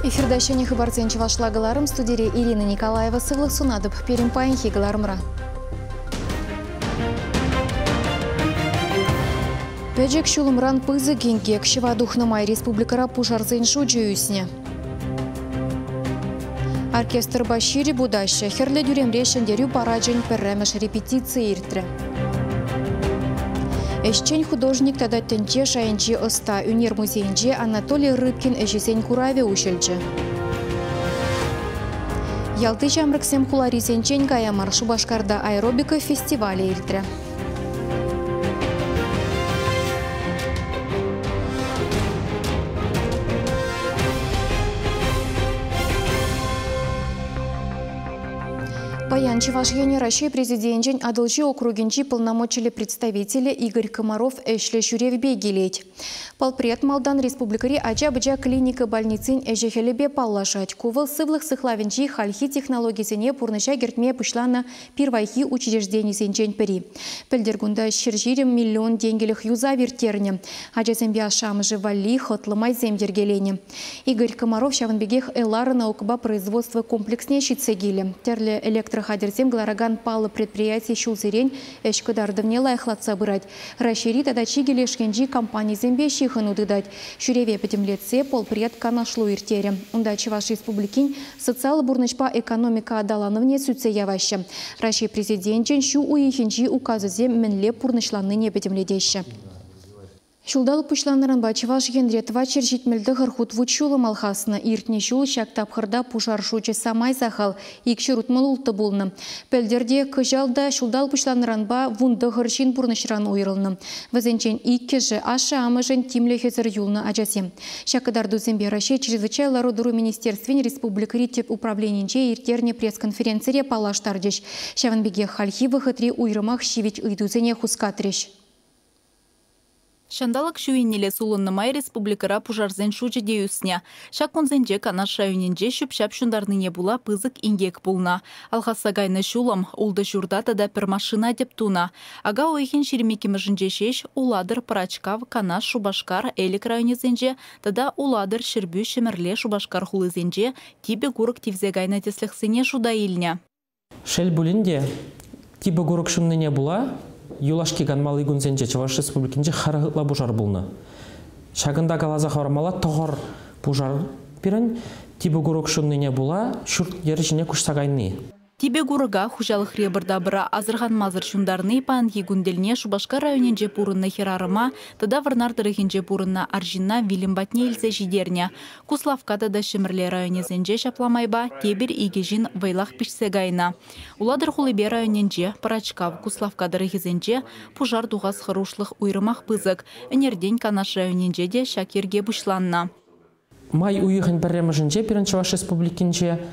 Эфирда ҫӗнӗ хыпарсен чӑвашла кӑларӑм студире Ирина Николаева сывлӑх сунатӑп. Пирӗн паянхи кӑларӑмра. Пӗчӗк ҫулӑмран пысӑк инкек ҫӑва тухнӑ май республикӑра пушарсен шучӗ ӳснӗ. Оркестрпа ҫирӗп утаҫҫӗ. Хӗрлӗ тӳремре Ҫӗнтерӳ парачӗн пӗрремӗш репетицийӗ иртрӗ. Ӗҫчен художник тата тӗнче шайӗнчи ӑста ӳнер музейӗнче Анатолий Рыбкин ӗҫӗсен куравӗ уҫӑлчӗ. Ялти ҫамрӑксем хуларисенчен кая мар Шупашкарта аэробика фестивалӗ иртрӗ. Паян Чӑваш Ене Раҫҫей Президенчӗн Атӑлҫи округӗнчи полномочиллӗ представителӗ Игорь Комаров ӗҫлӗ ҫӳревпе килет. Полпред малтан республикӑри ача-пӑча клиника больницин ӗҫӗ-хӗлӗпе паллашать. Ку вӑл сывлӑх сыхлавӗнчи хальхи технологисене пурнӑҫа кӗртме пуҫланӑ пирвайхи учрежденисенчен пӗри. Пӗлтӗр кунта 120 миллион тенкӗлӗх юсав ирттернӗ. Ачасемпе ашшӗ-амӑшӗ валли хӑтлӑ майсем йӗркеленӗ. Игорь Комаров ҫавӑн пекех Элара наукӑпа производство комплексне ҫитсе килӗ. Тӗрлӗ электрохатӗрсем кӑларакан паллӑ предприяти ҫулсерен ӗҫ кӑтартӑвне лайӑхлатса пырать. Раҫҫейри тата чикӗ леш енчи компанисемпе ҫыхӑну тытать. Ҫӳреве пӗтӗмлетсе полпред канашлу ирттерӗ. Унта Чӑваш Республикин социаллӑ пурнӑҫпа экономика аталанӑвне сӳтсе яваҫҫӗ. Раҫҫей Президенчӗн ҫу уйӑхӗнчи указӗсем мӗнле пурнӑҫланнине пӗтӗмлетеҫҫӗ. Ҫулталӑк пуҫланнӑранпа Чӑваш Енре 479 хут вут-ҫулӑм алхаснӑ. Иртнӗ ҫул ҫак тапхӑрта пушар шучӗ самай сахал, 266 пулнӑ. Пӗлтӗр те, кӑҫал та ҫулталӑк пуҫланнӑранпа 19 ҫын пурнӑҫран уйрӑлнӑ. Вӗсенчен иккӗшӗ ашшӗ-амӑшӗн тимлӗхӗсӗр юлнӑ ачасем. Ҫак кӑтартусемпе Раҫҫей Чрезвычайлӑ лару-тӑру министерствин республикӑри тӗп управленинче ирттернӗ пресс-конференцире паллаштарчӗҫ. Ҫавӑн пекех хальхи вӑхӑтри уйрӑмах ҫивӗч ыйтусене хускатрӗҫ. Ҫанталӑк ҫу еннелле сулӑннӑ май республикӑра пушарсен шучӗ те ӳснӗ. Ҫак кунсенче Канаш районӗнче ҫӳп-ҫап ҫунтарнине пула пысӑк инкек пулнӑ. Алхасса кайнӑ ҫулӑм ултӑ ҫурта тата пӗр машина тӗп тунӑ. Ака уйӑхӗн 22-мӗшӗнче ҫеҫ Улатӑр, Пӑрачкав, Канаш, Шупашкар, Элӗк районӗсенче тата Улатӑр, Ҫӗрпӳ, Ҫӗмӗрле, Шупашкар хулисенче типӗ курӑк тивсе кайнӑ тӗслӗхсене шута илнӗ. Шел пулин те, типӗ курӑк ҫуннине пула юлашки канмалли кунсенче Чӑваш Республикинче 40 ытла пушар пулнӑ. Ҫакӑнта каласа хӑвармалла, тӑхӑр пушар пирӗн типӗ курӑк ҫуннине пула ҫурт-йӗр ҫине куҫса кайни. Типӗ курӑка хуҫалӑхри ӑпӑр-тапӑра асӑрханмасӑр ҫунтарни паянхи кун тӗлне Шупашкар районӗнче пурӑннӑ хӗрарӑма тата Вӑрнар тӑрӑхӗнче пурӑннӑ арҫынна вилӗм патне илсе ҫитернӗ. Куславкка тата Ҫӗмӗрле районӗсенче ҫапла майпа тепӗр икӗ ҫын вӑйлах пиҫсе кайнӑ. Улатӑр хулипе районӗнче, Пӑрачкав, Куславкка тӑрӑхӗсенче пушар тухас хӑрушлӑх уйрӑмах пысӑк. Ӗнертен Канаш районӗнче те ҫак йӗрке пуҫланнӑ. Май уйӑхӗн пӗрремӗшӗнче пирӗн Чӑваш Республикинче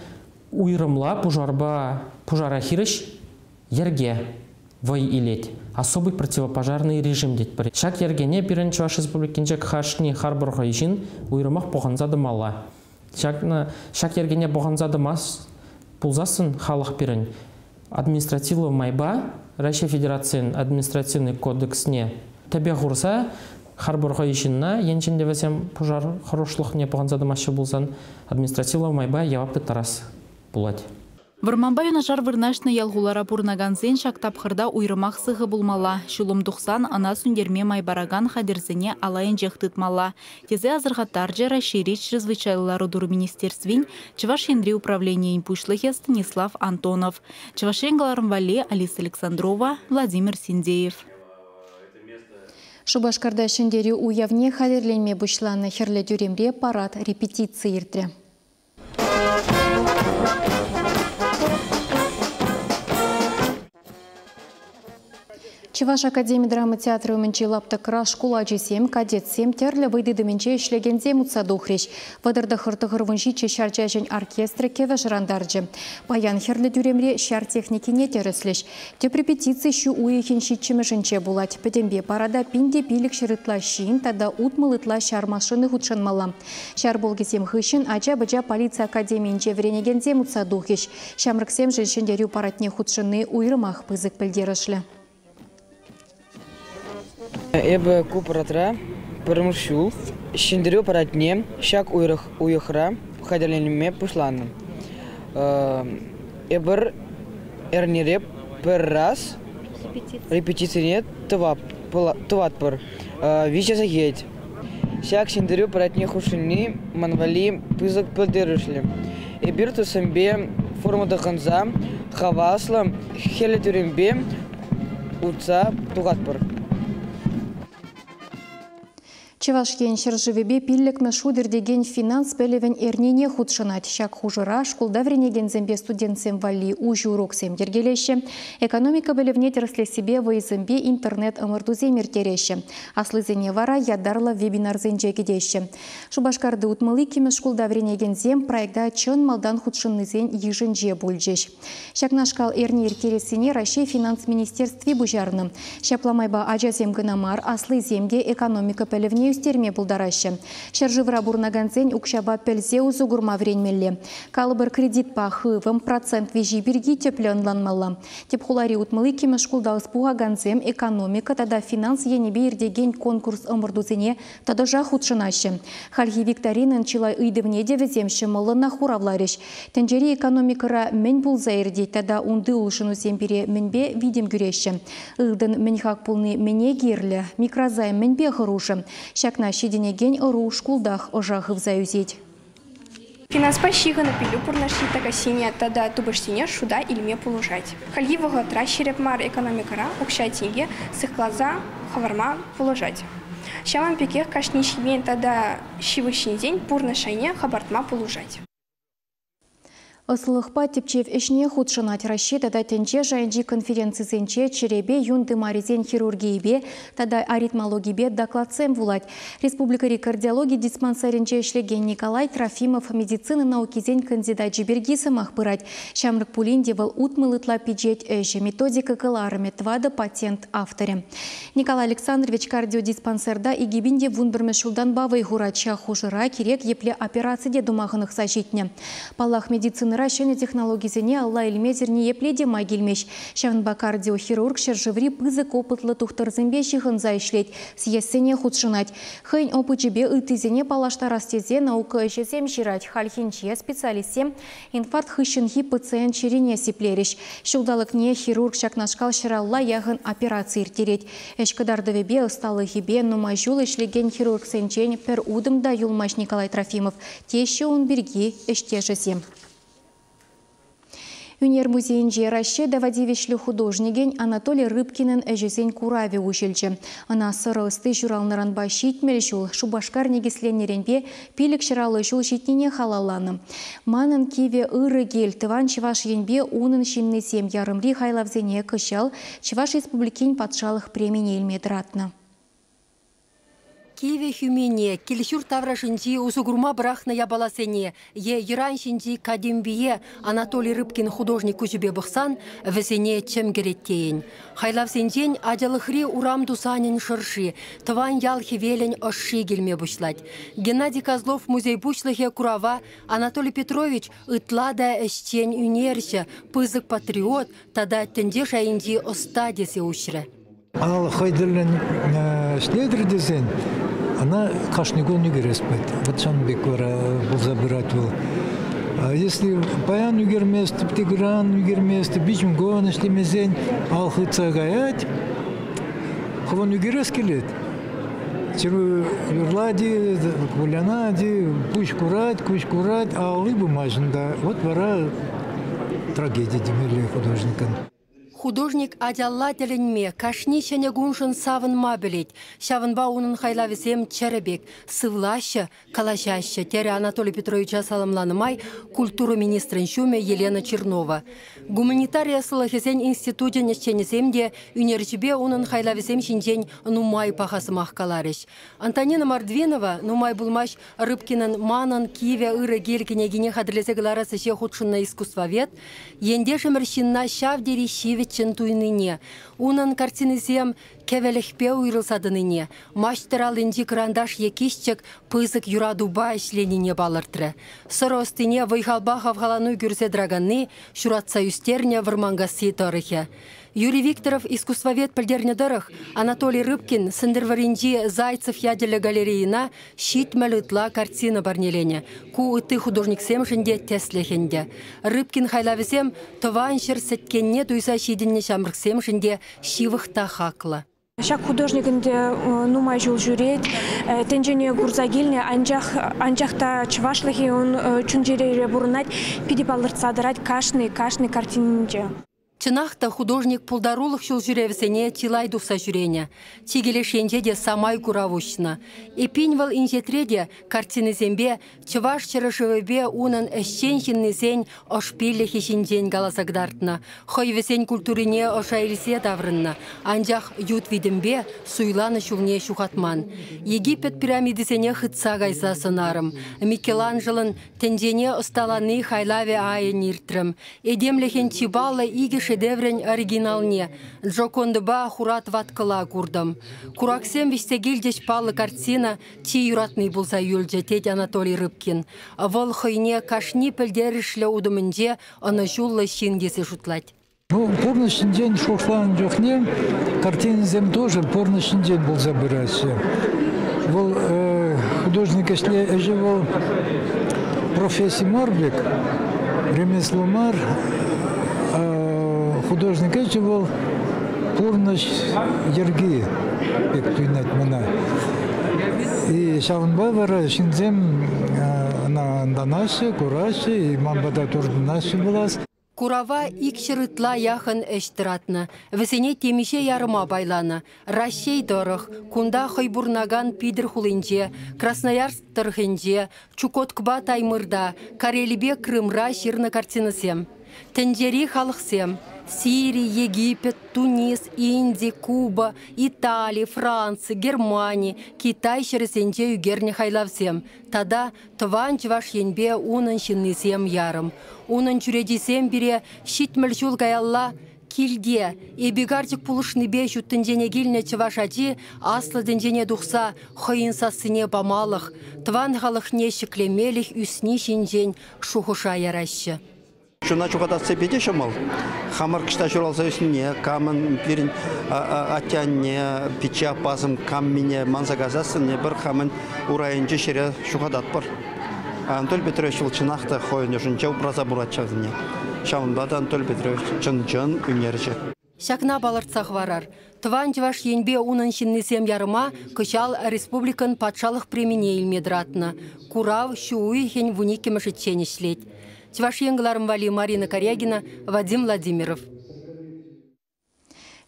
уйрӑмла пушарпа пушара хирӗҫ йӗрке вӑй илет. Особый противопожарный режим тетпӗр. Ҫак йӗркене пирӗн Чӑваш Республикинче кашни харпӑр хӑй ҫын уйрӑмах пӑхӑнса тӑмалла. Ҫакна, ҫак йӗркене пӑхӑнса тӑмас пулсассӑн халӑх пирӗн административлӑ майпа Раҫҫей Федерацийӗн административный кодексне тӗпе хурса харпӑр хӑй ҫынна, енчен те вӗсем пушар хӑрушлӑхне пӑхӑнса тӑмаҫҫӗ пулсан, административлӑ майпа явап тыттарас пулать. Вӑрманпа юнашар вырнаҫнӑ ял-хулара пурӑнакансен ҫак тапхӑрта уйрӑмах сыхӑ пулмалла. Ҫулӑм тухсан ӑна сӳнтерме май паракан хатӗрсене алайӗнчех тытмалла, тесе асӑрхаттарчӗ Раҫҫейри Чрезвычайлӑ лару-тӑру министерствин Чӑваш Енри управленийӗн пуҫлӑхӗ Станислав Антонов. Чӑваш Ен кӑларӑм валли Алиса Александрова, Владимир Синдеев. Шупашкарта Ҫӗнтерӳ уявне хатӗрленме пуҫланӑ Хӗрлӗ тӳремре парад репетици иртрӗ. Чӑваш академи драма театрӗ умӗнчи лаптӑкра шкул ачисем, кадетсем, тӗрлӗ вӑй тытӑмӗнче ӗҫлекенсем утса тухрӗҫ. 39 97 ҫар чаҫӗн оркестрӗ кӗвӗ шӑрантарчӗ. Паян Хӗрлӗ тӳремре ҫар техникине тӗрӗслӗҫ. Тӗп репетици ҫу уйӑхӗн ҫиччӗмӗшӗнче пулать. Пӗтӗмпе парада 1500 ытла ҫын тата 60 ытла ҫар машини хутшӑнмалла. Ҫар полкӗсем хыҫҫӑн ача-пӑча полици академийӗнче вӗренекенсем утса тухӗҫ. Ҫамрӑксемшӗн Ҫӗнтерӳ парадне хутшӑнни уйрӑмах пысӑк пӗлтерӗшлӗ. Эпӗ ку парадра пӗрремӗш ҫул. Ҫӗнтерӳ парадне ҫак уйӑхра хатӗрленме пуҫланӑ. Эпир эрнере пӗр раз репетицине тӑватпӑр. 3 сехет. Ҫак ҫӗнтерӳ парадне хутшӑнни ман валли пысӑк пӗлтерӗшлӗ. Эпир туссемпе форма тӑхӑнса хаваслӑ хӗрлӗ тӳремпе утса тухатпӑр. Чӑваш Ен ҫӗршывӗпе пиллӗкмӗш хут иртекен финанс пӗлӗвӗн эрнине хутшӑнать. Ҫак хушӑра шкулта вӗренекенсемпе студентсем валли уҫӑ уроксем йӗркелеҫҫӗ. Экономика пӗлӗвне тӗрӗслессипе вӑйӑсемпе интернет ӑмӑртусем ирттереҫҫӗ. Аслисене вара ятарлӑ вебинарсенче кӗтеҫҫӗ. Шупашкарти 62-мӗш шкулта вӗренекенсем проекта чӑн малтан хутшӑннисен йышӗнче пулчӗҫ. Ҫакнашкал эрне ирттерессине Раҫҫей финанс министерстви пуҫарнӑ. Ҫапла майпа ачасем кӑна мар, аслисем те экономика пӗлӗвне ӳстерме пултараҫҫӗ. Ҫӗршывра пурӑнакансен укҫапа пӗлсе усӑ курма вӗренмелле. Калӑпӑр кредитпа хывӑм процент виҫи пирки тӗплӗ ӑнланмалла. Тӗп хулари 62-мӗш шкулта ӑс пухакансем экономика тата финанс енӗпе иртекен конкурс ӑмӑртусене тӑтӑшах хутшӑнаҫҫӗ. Хальхи викторинӑн чылай ыйтӑвне те вӗсем ҫӑмӑллӑнах хуравларӗҫ. Тӗнчери экономикӑра мӗн пулса иртет тата унти улшӑнусем пире мӗнпе витӗм кӳреҫҫӗ. Ылтӑн мӗн хак пулни мӗне кирлӗ, микрозайм мӗнпе хӑрушӑ. Ҫакна ҫитӗнекен ӑру шкултах ӑша хывса ӳсет. Финанспа ҫыхӑннӑ пӗлӳ пурнӑҫри тӑкаксене тата тупӑшсене шута илме пулӑшать. Хальхи вӑхӑтра ҫирӗп мар экономикӑра укҫа-тенкӗ сыхласа хӑварма пулӑшать. Ҫавӑн пекех кашни ҫемьен тата ҫывӑх ҫынсен пурнӑҫ шайне хӑпартма пулӑшать. Ӑслӑлӑхпа тӗпчев ӗҫне хутшӑнать Раҫҫей тата тӗнче шайӗнчи конференцисенче чӗрепе юн тымарӗсен хирургийӗпе тата аритмологипе докладсем вулать. Республикӑри кардиологи диспансерӗнче ӗҫлекен Николай Трофимов медицина наукисен кандидачӗ пирки сӑмах пырать. Ҫамрӑк пулин те вӑл 60 ытла пичет ӗҫӗ, методика кӑларӑмӗ, 4 патент авторӗ. Николай Александрович кардиодиспансерта 2011 ҫултанпа вӑй хурать. Ҫак хушӑра кирек епле операци те тума хӑнӑхса ҫитнӗ. Паллах, медицинӑра ҫӗнӗ технологисене алла илмесӗр ниепле те май килмест. Ҫавӑнпа кардиохирург ҫӗршыври пысӑк опытлӑ тухтӑрсемпе ҫыхӑнса ӗҫлет, съездсене хутшӑнать. Хӑйӗн опычӗпе ыттисене паллаштарас тесе наука ӗҫӗсем ҫырать. Хальхинче специалистсем инфаркт хыҫҫӑнхи пациент чирине сиплерӗҫ. Ҫулталӑкне хирург ҫакнашкал ҫыралла яхӑн операци ирттерет. Ӗҫ кӑтартӑвӗпе, ӑсталӑхӗпе нумай ҫул ӗҫлекен хирургсенчен пӗр утӑм та юлмасть Николай Трофимов. Теҫҫӗ ун пирки ӗҫтешӗсем. Ӳнер музейӗнче Раҫҫей тава тивӗҫлӗ художникӗн Анатолий Рыбкинӑн ӗҫӗсен куравӗ уҫӑлчӗ. Ӑна сӑрӑ ӑсти ҫуралнӑранпа 70 ҫул, Шупашкар никӗсленнӗренпе 550 ҫул ҫитнине халалланӑ. Манӑн кивӗ ырӑ кил тӑван Чӑваш Енпе унӑн ҫыннисем ярӑмри хайлавсене кӑҫал Чӑваш Республикин патшалӑх премине илме тӑратнӑ. Кивӗ хӳмене, кил-ҫурт таврашӗнчи усӑ курма пӑрахнӑ япаласене е йӑран ҫинчи катемпие Анатолий Рыбкин художник куҫӗпе пӑхсан вӗсене чӗм кӗрет тейӗн. Хайлавсенчен ачалӑхри урам тусанӗн шӑрши, тӑван ял хӗвелӗн ӑшши килме пуҫлать. Геннадий Козлов музей пуҫлӑхӗ курава Анатолий Петрович ытла та ӗҫчен ӳнерҫӗ, пысӑк патриот тата тӗнче шайӗнчи ӑста тесе уҫрӗ. Ал хӑй тӗллӗн ӗҫлетӗр тесен, ӑна кашни кун ӳкерес пулать. Вот ҫавӑн пек вара пулса пырать вӑл. Если паян ӳкермест, тигран ӳкермест, виҫӗм кун ӗҫлемесен ал хытса каять, хӑвӑн ӳкерес килет. Чиру юрлать-и, кулянать-и, пуҫ курать, куҫ курать, алли пымасть унта. Вот вара трагеди темелле художникӑн. Художник ачалла тӗлӗнме, кашни ҫӗнӗ куншӑн савӑнма пӗлет. Ҫавӑнпа унӑн хайлавӗсем чӗрӗ пек, сывлаҫҫӗ, калаҫаҫҫӗ, терӗ Анатолий Петровича саламланӑ май культура министрӗн ҫумӗ Елена Чернова. Гуманитари ӑслӑлӑхӗсен институчӗн ӗҫченӗсем те ӳнерҫӗпе унӑн хайлавӗсем ҫинчен нумай паха сӑмах каларӗҫ. Антонина Мордвинова нумай пулмасть Рыбкинӑн «Манӑн кивӗ ырӑ кил» кӗнекине хатӗрлесе кӑларас ӗҫе хутшӑннӑ искусствовед, ентешӗмӗр ҫынна ҫав тери ҫивӗччӗн туйнине, унӑн картинисем кӗвӗлӗхпе уйрӑлса тӑнине, маҫтӑр аллинчи кӑранташ е киҫчӗк пысӑк юратупа ӗҫленине палӑртрӗ. Сӑрӑ ӑстине вӑй-халпа хавхалану кӳрсе тӑраканни ҫуратса ӳстернӗ Вӑрманкасси тӑрӑхӗ. Юрий Викторов искусствовед пӗлтернӗ тӑрӑх, Анатолий Рыбкин Сӗнтӗрвӑрринчи Зайцев ячӗллӗ галерейӑна 70 ытла картина парнеленӗ. Ку ытти художниксемшӗн те тӗслӗх ӗнтӗ. Рыбкин хайлавӗсем тӑван ҫӗр сӗткенне туйса ҫитӗннӗ ҫамрӑксемшӗн те ҫывӑх та хаклӑ. Ҫак художник ӗнтӗ нумай ҫул ҫӳрет, тӗнчене курса килнӗ, анчах та чӑвашлӑхӗ ун чун-чӗрере пурӑнать, питӗ палӑртса тӑрать кашни картининче. Чӑнах та художник пултарулӑх ҫул ҫӳревӗсене чылай тухса ҫӳренӗ. Чикӗ леш енче те самай курав уҫнӑ. Эппин вӑл инҫетре те картинисемпе чӑваш ҫӗршывӗпе унӑн ӗҫчен ҫыннисен ӑшпиллӗхӗ ҫинчен каласа кӑтартнӑ. Хӑй вӗсен культурине ӑша илсе таврӑннӑ, анчах ют витӗмпе суйланӑ ҫулне ҫухатман. Египет пирамидисене хытса кайса сӑнарӑм. Микеланджелон тӗнчене ӑсталани хайлавӗ айӗн иртрӗм. Этемлӗхӗн чи паллӑ икӗ шедеврӗн оригиналне Джокондӑпа хура тӑваткӑла куртӑм. Кураксем вӗҫсе килчӗҫ паллӑ картина чи юратни пулса юлчӗ, тет Анатолий Рыбкин. Вӑл хӑйне кашни пӗлтерӗшлӗ утӑмӗнче ӑнӑҫуллӑ ҫын тесе шутлать. Ну, пурнӑҫ ҫинчен шухӑшланӑ чухне картинӑсем тоже пурнӑҫ ҫинчен пулса пыраҫҫӗ. Вӑл художник ӗҫӗ вӑл професси мар пек, ремесло мар, художник ӗҫӗ вӑл пурнӑҫ йӗрки пек туйӑнать мана. И ҫавӑнпа вара ҫынсем ӑна ӑнланаҫҫӗ, кураҫҫӗ, и ман пата туртӑнаҫҫӗ пулас. Курава 200 ытла яхӑн ӗҫ тӑратнӑ. Вӗсене темиҫе ярӑма пайланӑ. Раҫҫей тӑрӑх, кунта хӑй пурӑнакан Питӗр хулинче, Красноярск тӑрӑхӗнче, Чукоткӑпа Таймырта, Карелипе Крымра ҫырнӑ картинӑсем. Тӗнчери халӑхсем Сири, Египет, Тунис, Инди, Куба, Итали, Франци, Германи, Китай ҫӗрӗсенче ӳкернӗ хайлавсем тата тӑван Чӑваш Енпе унӑн ҫыннисем ярӑм. Унӑн чӳречисем пире 70 ҫул каялла килте эпӗ карчӑк пулӑшнипе ҫут тӗнчене килнӗ чӑваш ачи аслӑ тӗнчене тухса хӑйӗн сассине памалӑх, тӑван халӑхне ҫӗклемелӗх ӳсни ҫинчен шухӑша яраҫҫӗ. Чуна ҫухатасси питӗ ҫӑмӑл. Хамӑр кӑшта ҫуралса ӳснине, камӑн пирӗн атте-анне, пичче аппасӑм каммине манса кайсассӑн эпир хамӑн урайӗнче ҫӗре ҫухататпӑр. Анатолий Петрович вӑл чӑнах та хӑйӗн ӑшӗнче упраса пырать ҫавсене. Ҫавӑнпа та Анатолий Петрович чӑн-чӑн ӳнерҫӗ. Ҫакна палӑртса хӑварар. Тӑван Чӑваш Енпе унӑн ҫыннисем ярӑма кӑҫал республикӑн патшалӑх премине илме тӑратнӑ. Курав ҫу уйӑхӗн 12-мӗшӗччен ӗҫлет. Чӑваш Ен кӑларӑм валли Марина Корягина, Вадим Владимиров.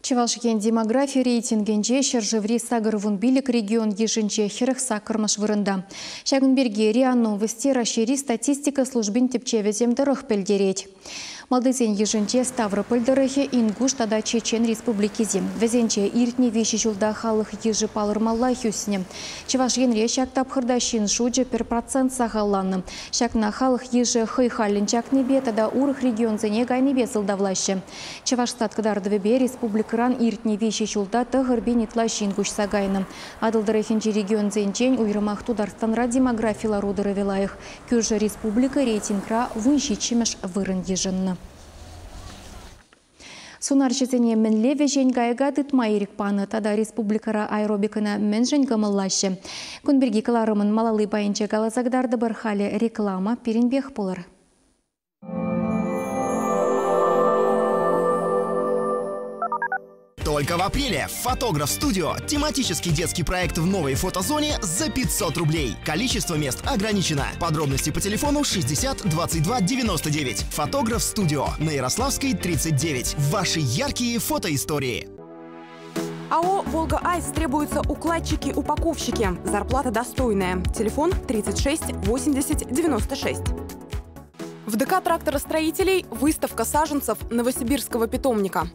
Чӑваш Ен демографи рейтингӗнче ҫӗршыври 85 регион йышӗнче 48-мӗш вырӑнта. Ҫакӑн пирки РИА Новости Раҫҫейри статистика службин тӗпчевӗсем тӑрӑх пӗлтерет. Малтисен йышӗнче Ставрополь тӑрӑхӗ, Ингуш тата Чечен республикисем. Вӗсенче иртнӗ 3 ҫулта халӑх йышӗ палӑрмалла ӳснӗ. Чӑваш Енре ҫак тапхӑрта ҫын шучӗ 1% сахалланнӑ. Ҫакна халӑх йышӗ хӑй халлӗн чакнипе тата урӑх регионсене кайнипе сӑлтавлаҫҫӗ. Чӑвашстат кӑтартӑвӗпе республикӑран иртнӗ 3 ҫулта 9,000 ытла ҫын куҫса кайнӑ. Атӑл тӑрӑхӗнчи регионсенчен уйрӑмах Тутарстанра демографи лару-тӑрӑвӗ лайӑх. Кӳршӗ республика рейтингра 17-мӗш вырӑн йышӑннӑ. Сунарҫӑсене мӗнле вӗҫен кайӑка тытма ирӗк панӑ тата республикӑра аэробикӑна мӗншӗн кӑмӑллаҫҫӗ. Кун пирки кӑларӑмӑн малалли пайӗнче каласа кӑтартӑпӑр. Халӗ реклама пирӗнпех пулӑр. Только в апреле «Фотограф Студио» – тематический детский проект в новой фотозоне за 500 рублей. Количество мест ограничено. Подробности по телефону 60 22 99. «Фотограф Студио» на Ярославской, 39. Ваши яркие фотоистории. АО «Волга Айс» требуются укладчики-упаковщики. Зарплата достойная. Телефон 36 80 96. В ДК тракторостроителей выставка саженцев новосибирского питомника.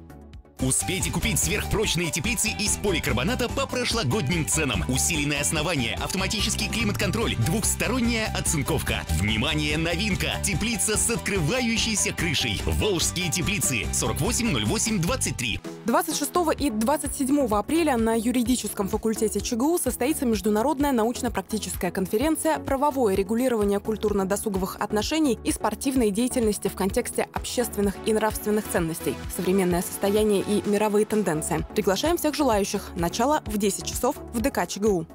Успейте купить сверхпрочные теплицы из поликарбоната по прошлогодним ценам. Усиленное основание, автоматический климат-контроль, двухсторонняя оцинковка. Внимание, новинка! Теплица с открывающейся крышей. Волжские теплицы. 48 08 23. 26 и 27 апреля на юридическом факультете ЧГУ состоится международная научно-практическая конференция «Правовое регулирование культурно-досуговых отношений и спортивной деятельности в контексте общественных и нравственных ценностей. Современное состояние и мировые тенденции. Приглашаем всех желающих. Начало в 10 часов в ДК ЧГУ.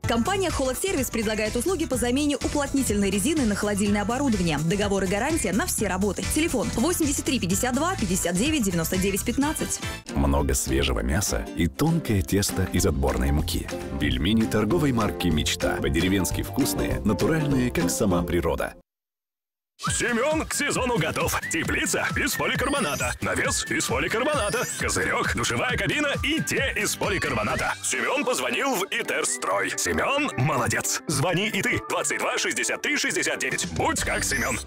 Компания «Холодсервис» предлагает услуги по замене уплотнительной резины на холодильное оборудование. Договор и гарантия на все работы. Телефон 83 52 59 99 15. Много свежего мяса и тонкое тесто из отборной муки. Пельмени торговой марки «Мечта». По-деревенски вкусные, натуральные, как сама природа. Семен к сезону готов. Теплица из поликарбоната. Навес из поликарбоната. Козырек, душевая кабина и те из поликарбоната. Семен позвонил в Итерстрой. Семен молодец. Звони и ты. 22 63 69. Будь как Семен.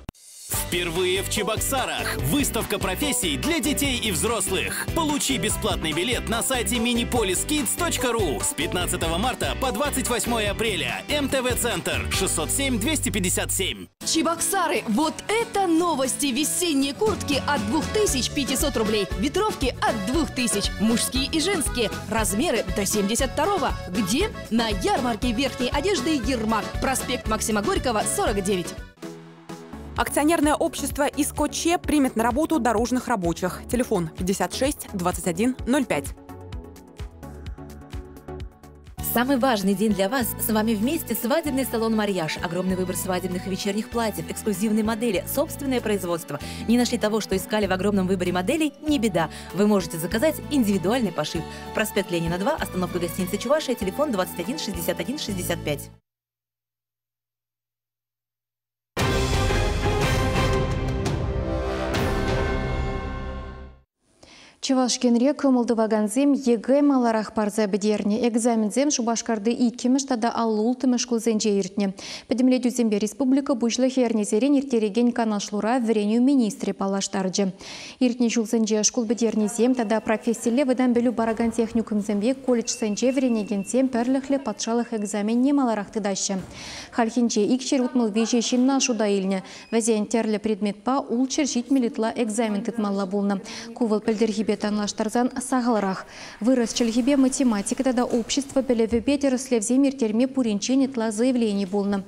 Впервые в Чебоксарах выставка профессий для детей и взрослых. Получи бесплатный билет на сайте minipoliskids.ru с 15 марта по 28 апреля. МТВ-центр 607 257. Чебоксары, вот это новости! Весенние куртки от 2500 рублей, ветровки от 2000, мужские и женские, размеры до 72-го. Где? На ярмарке верхней одежды «Ермак», проспект Максима Горького, 49. Акционерное общество «Иско-Че» примет на работу дорожных рабочих. Телефон 56 21 05. Самый важный день для вас. С вами вместе свадебный салон «Марьяж». Огромный выбор свадебных и вечерних платьев, эксклюзивные модели, собственное производство. Не нашли того, что искали в огромном выборе моделей? Не беда. Вы можете заказать индивидуальный пошив. Проспект Ленина, 2, остановка гостиницы «Чувашия», телефон 21 61 65. Чӑваш Енре кӑмӑл тӑвакансем ЕГЭ маларах парса пӗтернӗ. Экзаменсем Шупашкарти иккӗмӗш тата 56-мӗш шкулсенче иртнӗ. Пӗтӗмлетӳсемпе республика Пуҫлӑхӗ эрнесерен ирттерекен канашлура вӗренӳ министрӗ паллаштарчӗ. Иртнӗ ҫулсенче шкул пӗтернисем тата профессилле вӑтам пӗлӳ паракан техникумсемпе колледжсенче вӗренекенсем пӗрлӗхлӗ патшалӑх экзаменне маларах тытаҫҫӗ. Хальхинче 263 ҫынна шута илнӗ. Вӗсен тӗрлӗ предметпа 670 ытла экзамен тытмалла пулнӑ. Ку вӑл пӗлтӗрхипе танлаштарсан сахалрах. Вырӑс чӗлхипе математика тата общество пӗлӗвӗпе тӗрӗслевсем ирттерме пуринчен ытла заявлени пулнӑ.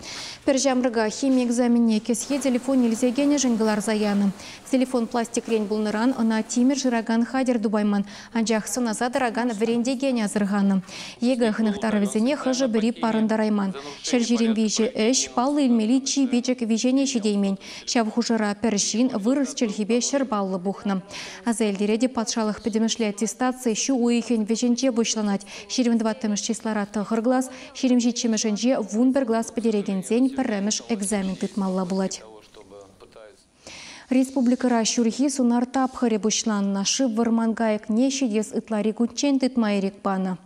Пӗр ҫамрӑка хими экзаменне кӗсье телефон илсе кӗнӗшӗн кӑларса янӑ. Телефон пластикрен пулнӑран ӑна тимӗр шыракан хатӗр тупайман, анчах сӑнаса тӑракан вӗрентекен асӑрханӑ. ЕГЭ хӑнӑхтарӑвӗсене хӑшӗ-пӗри парӑнтарайман. 123 ӗҫ паллӑ илмелли чи пӗчӗк виҫене ҫитеймен. Ҫав хушӑра пӗр ҫын вырӑс чӗлхипе 100 паллӑ пухнӑ. Аса илтеретӗп, патшалӑх пӗтӗмӗшле аттестаци ҫу уйӑхӗн вӗҫӗнче пуҫланать. 24-мӗш числара 9 класс, 27-мӗшӗнче 11 класс пӗтерекенсен пӗрремӗш экзамен тытмалла пулать. Республикӑра ҫурхи сунар тапхӑрӗ пуҫланнӑ. Шыв вӑрман кайӑкне ҫитес ытлари кунччен тытма ирӗк панӑ.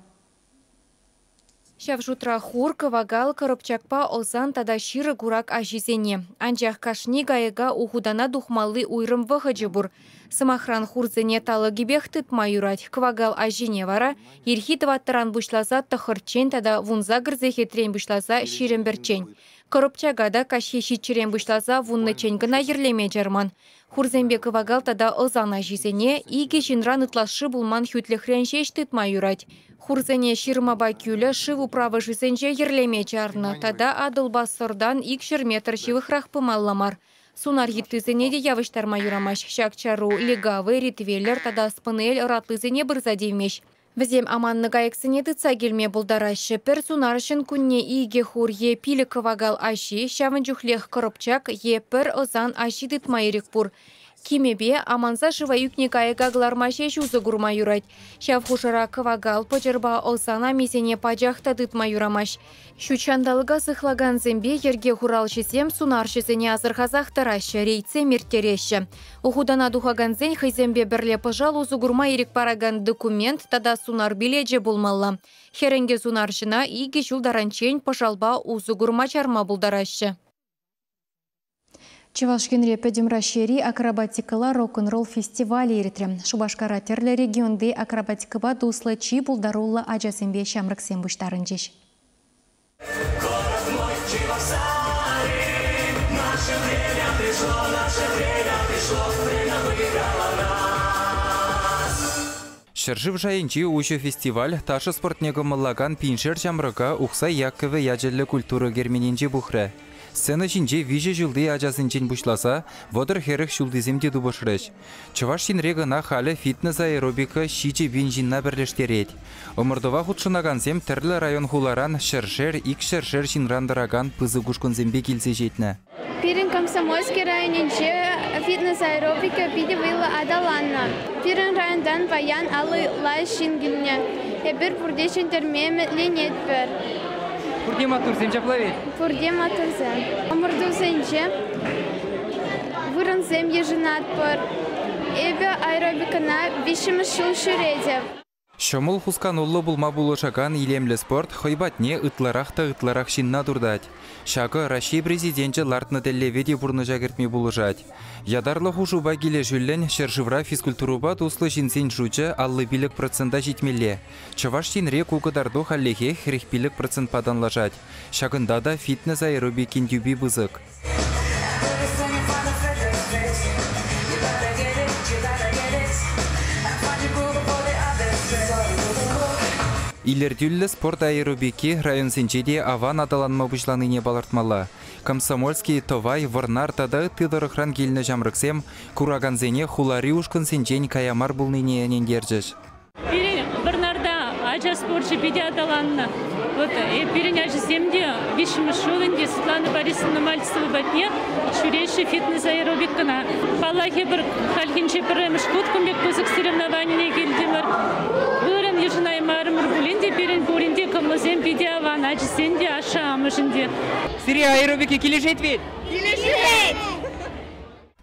Ҫав шутра хур, кӑвакал, кӑрӑпчакпа ӑсан тата ҫырӑ курак аҫисене. Анчах кашни кайӑка ухутана тухмалли уйрӑм вӑхӑчӗ пур. Сӑмахран, хурсене талӑкӗпех тытма юрать. Кӑвакал аҫине вара ирхи 4-ран пуҫласа 9-ччен тата 18 сехетрен пуҫласа 21-ччен. Кӑрӑпчака та каҫхи 7-рен пуҫласа 10-ччен кӑна йӗрлеме чарман. Хурсемпе кӑвакал тата ӑсан аҫисене 2 ҫынран ытлашши пулман хӳтлӗхрен ҫеҫ тытма юрать. Хурсене ҫырмапа кӳлӗ шыв управӑшӗсенче йӗрлеме чарнӑ тата Атӑлпа Сӑртан 200 метр ҫывӑхрах пымалла мар. Сунар йыттисене те явӑҫтарма юрамасть. Ҫак чару легавый, ритвейлер тата спаниель ӑратлисене пырса тивмест. Вӗсем аманнӑ кайӑксене тытса килме пултараҫҫӗ. Пӗр сунарҫӑн кунне 2 хур е 5 кӑвакал аҫи, ҫавӑн чухлех кӑрӑпчак е пӗр ӑсан аҫи тытма ирӗк пур. Кимӗпе аманса шыва ӳкнӗ кайӑка кӑларма ҫеҫ усӑ курма юрать. Ҫав хушӑра кӑвакал, пӑчӑрпа ӑсан амисене пачах та тытма юрамасть. Ҫут ҫанталӑка сыхлакансемпе йӗрке хуралҫисем сунарҫӑсене асӑрхасах тӑраҫҫӗ, рейдсем ирттереҫҫӗ. Ухутана тухакансен хӑйсемпе пӗрле пӑшал усӑ курма ирӗк паракан документ тата сунар билечӗ пулмалла. Хӗрӗнкӗ сунарҫӑна 2 ҫул таранччен пӑшалпа усӑ курма чарма пултараҫҫӗ. Чӑваш Енре Пӗтӗм Раҫҫейри акробатикӑлла рок-н-ролл фестивалӗ иртрӗ. Шупашкара тӗрлӗ регионти акробатикӑпа туслӑ чи пултаруллӑ ачасемпе ҫамрӑксем пуҫтарӑнчӗҫ. Город мой, Чебоксары, наше время пришло, наше время пришло, время выиграло нас. Ҫӗршыв шайӗнчи уҫӑ фестиваль ташӑ спортне кӑмӑллакан пиншер ҫамрӑка Ухсай Яккӑвӗ ячӗллӗ культура керменӗнче пухрӗ. Сцена ҫинче виҫӗ ҫулти ачасенчен пуҫласа вӑтӑр-хӗрӗх ҫултисем те тупӑшрӗҫ. Чӑваш Енре кӑна халӗ фитнес-аэробика 7000 ҫынна пӗрлештерет. Ӑмӑртӑва хутшӑнакансем тӗрлӗ район-хуларан ҫӗршер, икҫӗршер ҫынран тӑракан пысӑк ушкӑнсемпе килсе ҫитнӗ. Пирӗн Комсомольски районӗнче фитнес-аэробика питӗ вӑйлӑ аталаннӑ. Пирӗн районтан паян 50 ытла ҫын килнӗ. Эпир пурте ҫӗнтерме ӗмӗтленетпӗр. Пурте маттурсем ҫапла ведь? Пурте маттурсем. Ӑмӑртусенче вырӑнсем йышӑнатпӑр. Эпӗ аэробикӑна виҫҫӗмӗш ҫул ҫӳретӗп. Ҫӑмӑл хускануллӑ пулма пулӑшакан илемлӗ спорт хӑй патне ытларах та ытларах ҫынна туртать. Ҫакӑ Раҫҫей Президенчӗ лартнӑ тӗллеве те пурнӑҫа кӗртме пулӑшать. Ятарлӑ хушупа килӗшӳллӗн ҫӗршывра физкультурӑпа туслӑ ҫынсен шучӗ 55 процента ҫитмелле. Чӑваш Енре ку кӑтарту хальлӗхе 45 процентпа танлашать. Ҫакӑнта та фитнес-аэробикин тӳпи пысӑк. Илӗртӳллӗ спорт аэробики районсенче те аван аталанма пуҫланине палӑртмалла. Комсомольски, Тӑвай, Вӑрнар тата ытти тӑрӑхран килнӗ ҫамрӑксем куракансене хулари ушкӑнсенчен кая мар пулнине ӗнентерчӗҫ. Пирӗн Вӑрнарта ача спорчӗ питӗ аталаннӑ. Вот пирӗн ачасем те виҫҫӗмӗш ҫул ӗнтӗ Светлана Борисовна Мальцева патне ҫӳреҫҫӗ фитнес-аэробикӑна. Паллах, эпир хальхинче пӗрремӗш хут кун пек пысӑк соревнованине килтӗмӗр. Вырӑн йышӑнаймарӑмӑр пулин те пирӗн пурин те кӑмӑлсем питӗ аван, ачисен те, ашшӗ-амӑшӗн те. Сире аэробика килӗшет вӗт? Килӗшет!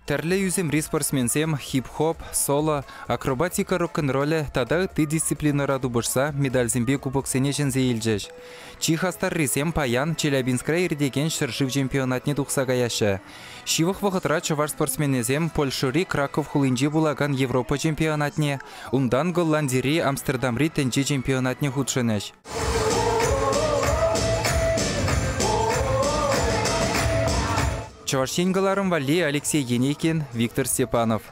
Тӗрлӗ ӳсӗмри спортсменсем хип-хоп, соло, акробатика рок-н-роллӗ тата ытти дисциплинӑра тупӑшса медальсемпе кубоксене ҫӗнсе илчӗҫ. Чи хастаррисем паян Челябинскра иртекен ҫӗршыв чемпионатне тухса каяҫҫӗ. Ҫывӑх вӑхӑтра чӑваш спортсменӗсем Польшӑри Краков хулинче пулакан Европа чемпионатне, унтан Голландири Амстердамри тӗнче чемпионатне хутшӑнӗҫ. Чӑваш Ен кӑларӑм валли Алексей Енейкин, Виктор Степанов.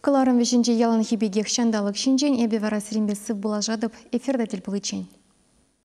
Кӑларӑм вӗҫӗнче яланхи пекех ҫанталӑк ҫинчен эпӗ вара сирӗнпе сывпуллашатӑп. Эфирта тӗл пуличчен.